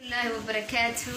Illaahi wabarakaatu.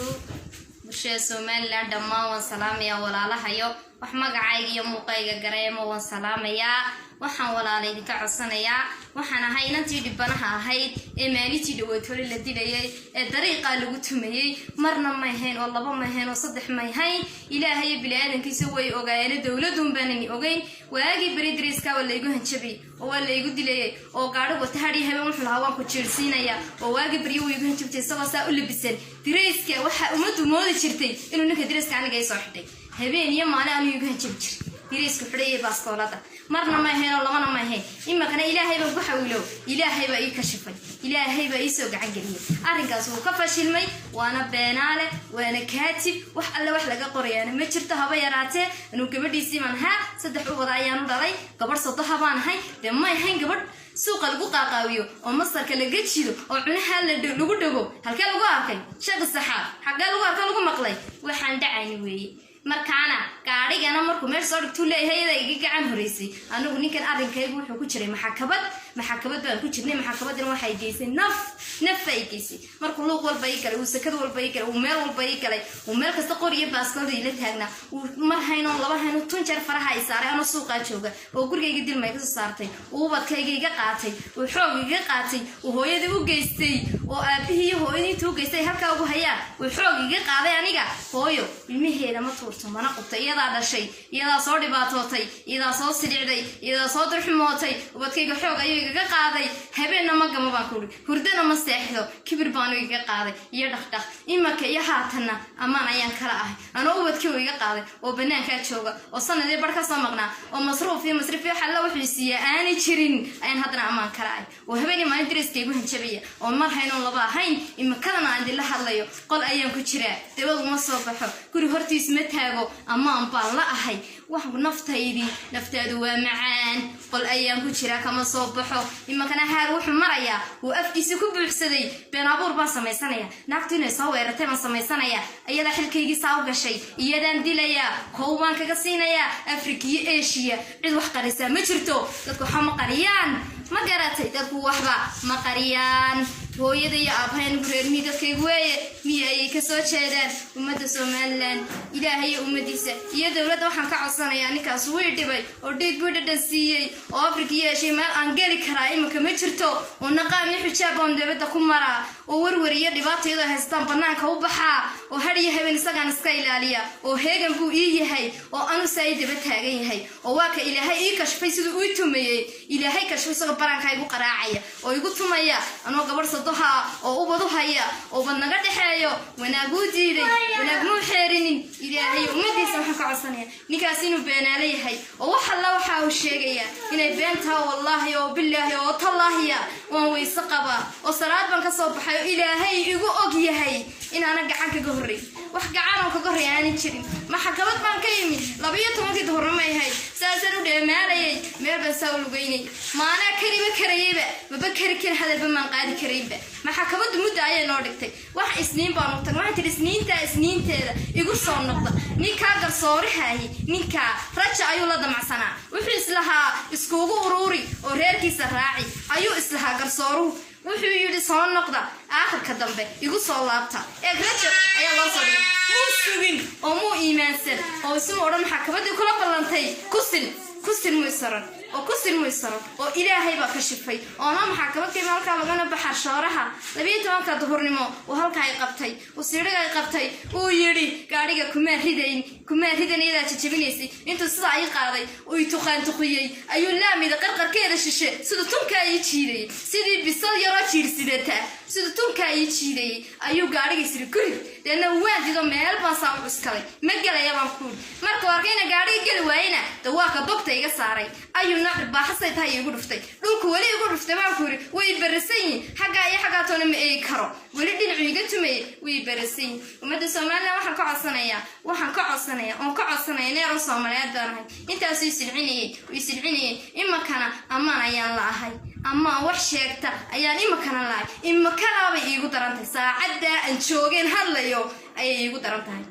Bulshada Somaliland dhammaan waan salaamayaa. Walaalahayo, wax magacayga iyo muuqayga gareemo, waan salaamayaa. Waxaan walaala idinka codsanayaa, waxaan ahay inantii dhibanaha ahayd ee maalintii dhaweetole la dilayay ee dariiqaa lagu tumayey. Marna may hayn oo laba may hayn oo saddex may hayn. Ilaahayo bini-aadankiisa way ogaayeene, dowladun baanani ogeyn. Waagii beri dariiskaa waa laygu hanjabay oo waa laygu dilayay oo gaadhi wata hadhiyo habeen wuxuu lahaa waan ku jiirsiinaya, oo waagii baryo wuu igu hanjabtay isagoo saa u labisan dirayska. Waxaa ummaddu moodi jirtay inuu ninka dirayska aniga i soo xidhay. Habeen iyo maalin anuu igu hanjabi jiray dirayska xidhay iyo baaskoolada. Marna may hayn oo labana may hayn. Iminkana Ilaahay baan ku xawilow, Ilaahay baa ii kashifay, Ilaahay baa iisoo gacan geliyey. Arrinkaas wuu ka fashilmay, waana beenaale, waana kaatib. Wax alle wax laga qorayaana ma jirto haba yaraatee. Anuu gabadhiisii baan ahaa, saddex ubada ayaanu dhalay, gabadh sodoha baan ahay. Dee may hayn gabadh suuqa lagu qaaqaawiyo oo masarka laga jido oo cunaha lagu dhago. Halkee lagu arkay shaqi saxaab? Xaggee lagu arkay, lagu maqlay? Waxaan dhacayni weeye. Markaana gaadhigana markuu meesha soo dhigtuu leeyahay iyada iga gacan horeysay. Anigu ninkan arrinkaygu wuxuu ku jiray maxakabad, maxakabad baan ku jirnay. Maxakabadina waxay geysay naf, naf ay geysay. Markuu luuq walba ii galay, uu sakad walba ii galay, uu meel walba ii galay, uu meel kasta qor iyo baaskoolda ila taagnaa, uu mar haynoon laba hayno tun jeer faraha ay saaray anoo suuqaa jooga oo gurigayga dilma iga soo saartay, uu ubadkayga iga qaatay, uu xoog iga qaatay, uu hooyadii u geystay oo aabihii iyo hooyadii intuu u geystay halkaa ugu hayaan, uu xoog iga qaaday. Aniga hooyo ilmaheeda ma tuurto mana qubto. Iyadaa dhashay, iyadaa soo dhibaatootay, iyadaa soo sidhicday, iyadaa soo darxumootay. Ubadkayga xoog ayuu igaga qaaday. Habeenna ma gamo baan kuuri, hurdana ma seexdo. Kibir baanu igaga qaaday iyo dhaqdhaq. Imanka iyo haatanna ammaan ayaan kala ahay anoo ubadkii uu iga qaaday oo banaankaa jooga oo sanadii bar kasoo maqnaa oo masruuf iyo masriif iyo xalla wuxuu siiyaa aanay jirin ayaan haddana ammaan kala ahay, oo habeenii maalin dariska igu hanjabaya oo mar haynoon laba ahayn. Iminkadana aan idinla hadlayo qol ayaan ku jiraa, dabad uma soo baxo, guri hortiis ma taago, ammaan baan la ahay. Wax naftaydii, naftaadu waa macaan. Qol ayaan ku jiraa, kama soo baxo. Iminkana haar wuxuu marayaa uu afkiisa ku buuxsaday been abuur baan samaysanaya, naagtu inay soo weerartay baan samaysanaya, iyadaa xilkaygii saa u gashay, iyadaan dilayaa, kow baan kaga siinayaa. Africa iyo Asia cid wax qarisaa ma jirto. Dadku waxa ma qariyaan, ma garatay? Dadku waxba ma qariyaan. Hooyada iyo aabbahay anigu reer miyi dadkaygu weeye, miyi ayay kasoo jeedaan. Ummadda Somaliland, Ilaahay iyo ummadiisa iyo dowladda waxaan ka codsanayaa, ninkaas wii dhibay oo dhiig buu dhadhan siiyey oo Afrika yeeshay. Meel aan geli karaa iminka ma jirto oo naqaam iyo xijaab baan dabadda ku maraa oo werwer iyo dhibaata iyadoo haystaan banaanka u baxaa oo har iyo habeen isagaan iska ilaaliya oo heegan buu ii yahay oo anusaa ii daba taagan yahay oo waa ka Ilaahay ii kashfay siduu ii tumayey. Ilaahay kashfay isagoo baraankaa igu qaraacaya oo igu tumaya anoo gabadh sadoha oo ubad u haya oo ubad naga dhexeeyo. Wanaaguu diiday, wanaag muu xeerinin. Ilaahay ummadiisa waxaan ka codsanaya ninkaas inuu beenaale yahay oo wax alla waxa uu sheegaya inay been taha. Wallaahi oo bilaahi oo tallaahiya, waan weyse qabaa oo salaad baan ka soo baxay oo Ilaahay igu og yahay inaanan gacan kaga horreyn, wax gacanoo kaga horrey aanan jirin. Maxkamad baan ka yimid 12-kii duhurnimo ay ahayd, saasaan u dheemaalayay, meel baan saa u lugeynay. Maanaa kariba karayeyba, maba kari kari, hadalba maan qaadi karaynba. Maxkamaddu muddo ayay noo dhigtay. Wax Isniin baan u tagay. Waxaan tihi Isniintaa Isniinteeda igu soo noqda. Ninkaa garsoorahahi, ninkaa raja ayuu la damacsanaa. Wuxuu islahaa iskugu uruuri oo reerkiisa raaci ayuu islahaa garsooruhu. Wuxuu yidhi soo noqda, aakhirka dambe igu soo laabta. Eeg, raja ayaa loo soo dhigay. Muu sugin oo muu iimaansan oo isuma odhan maxkamaddii kula ballantay kusin kusin muu isaran oo kusin muu isaran oo Ilaahay baa ka shifay oona maxkamadkii halkaa lagana baxar shooraha 12-ka duhurnimo uu halkaa ay qabtay, uu siidhiga ay qabtay, uu yidhi gaadhiga kumaa ridayn, kumaa ridayn, iyadaa jajabinaysay. Intuu sidaa ii qaaday uu i tuqaantuqiyey ayuu laamida qarqarkeeda shishe siduu tunkaa ii jiidayey, sidii bisad yaroo jiirsidata siduu tunkaa ii jiidayey ayuu gaadhiga isiri gurid. Deedna waan dido, meel baan saa u cuskaday, ma gelaya baan kuuri. Markuu arkayna gaadhiga geli waayena, de waa ka bogta iga saaray ayuu nooc baaxasay tahay igu dhuftay. Dhulku weli igu dhuftay baan ku yiri, way barasan yihin xaggaa iyo xaggaa toona ma eegi karo. Weli dhinacu iga tumayay, way barasan yihin. Ummadda Somaliland waxaan ka codsanayaa, waxaan ka codsanaya oon ka codsanaya, neero Soomaaliyeed baan ahay. Intaasuu isilcinayay, isilcinayay. Iminkana ammaan ayaan la ahay, amaan wax sheegta ayaan iminkana lahay. Iminkadaabay iigu daran tahay, saacaddaa aan joogeen hadlayo ayay iigu daran tahay.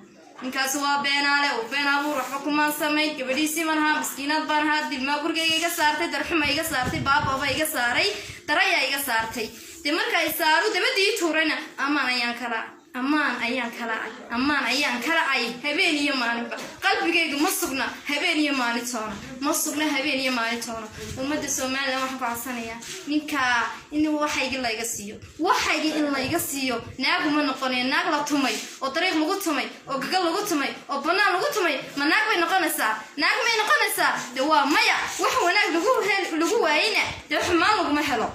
Ninkaasi waa beenaale oo been abuur. Waxba kumaan samayn, gabadhiisii baan ahaa, miskiinaad baan ahaa. Dilmaa gurigayga iga saartay, darxuma iga saartay, baababa iga saaray, darayaa iga saartay. Dee marka ay saaru dabadii tuurayna, amaan ayaan kala, ammaan ayaan kala, ammaan ayaan kala ay habeen iyo maalinba. Qalbigaygu ma sugna habeen iyo maalin toona, ma sugna habeen iyo maalin toona. Ummadda Somaliland waxaan ku codsanayaa ninkaa in waxaygii layga siiyo, waxaygii in layga siiyo. Naaguma noqonayo naag la tumay oo dariiq lagu tumay oo gagal lagu tumay oo bannaan lagu tumay. Ma naag bay noqonaysaa? Naag may noqonaysaa? De waa maya. Wax wanaag lagu hel lagu waayina dee xumaan laguma helo.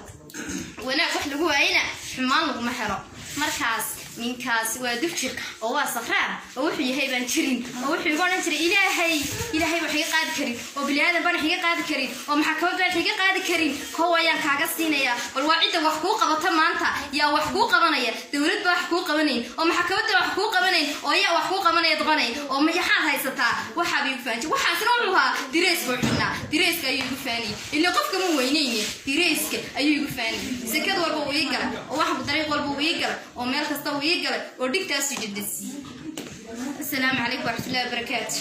Wanaag wax lagu waayina xumaan laguma helo. Markaas ninkaas waa dufjir oo waa sakraan oo wuxuu yahay baan jirin, oo wuxuu igu odhan jiray Ilaahay, Ilaahay wax iga qaadi karin, oo biniaadan baan wax iga qaadi karin, oo maxkamad baan wax iga qaadi karin. Kow ayaan kaaga siinayaa. Bal waa cidda wax kuu qabata maanta. Yaa wax kuu qabanaya? Dowlad baa wax kuu qabanayn, oo maxkamadda wax kuu qabanayn, oo yaa wax kuu qabanaya doqonay, oo maxaad haysataa? Waxaaba igu faanjay. Waxaasna wuxuu ahaa direyska u xidhnaa, direyska ayuu igu faaniyey. Ilaa qofka ma weynayne, direyska ayuu igu faaniyey. Sekad walba uu ii galay, oo wax dariiq walba uu ii galay, oo meel kasta uu ii galay, oo dhigtaasu jidis. Asalaamu calaykum waraxmatullahi wabarakaatu.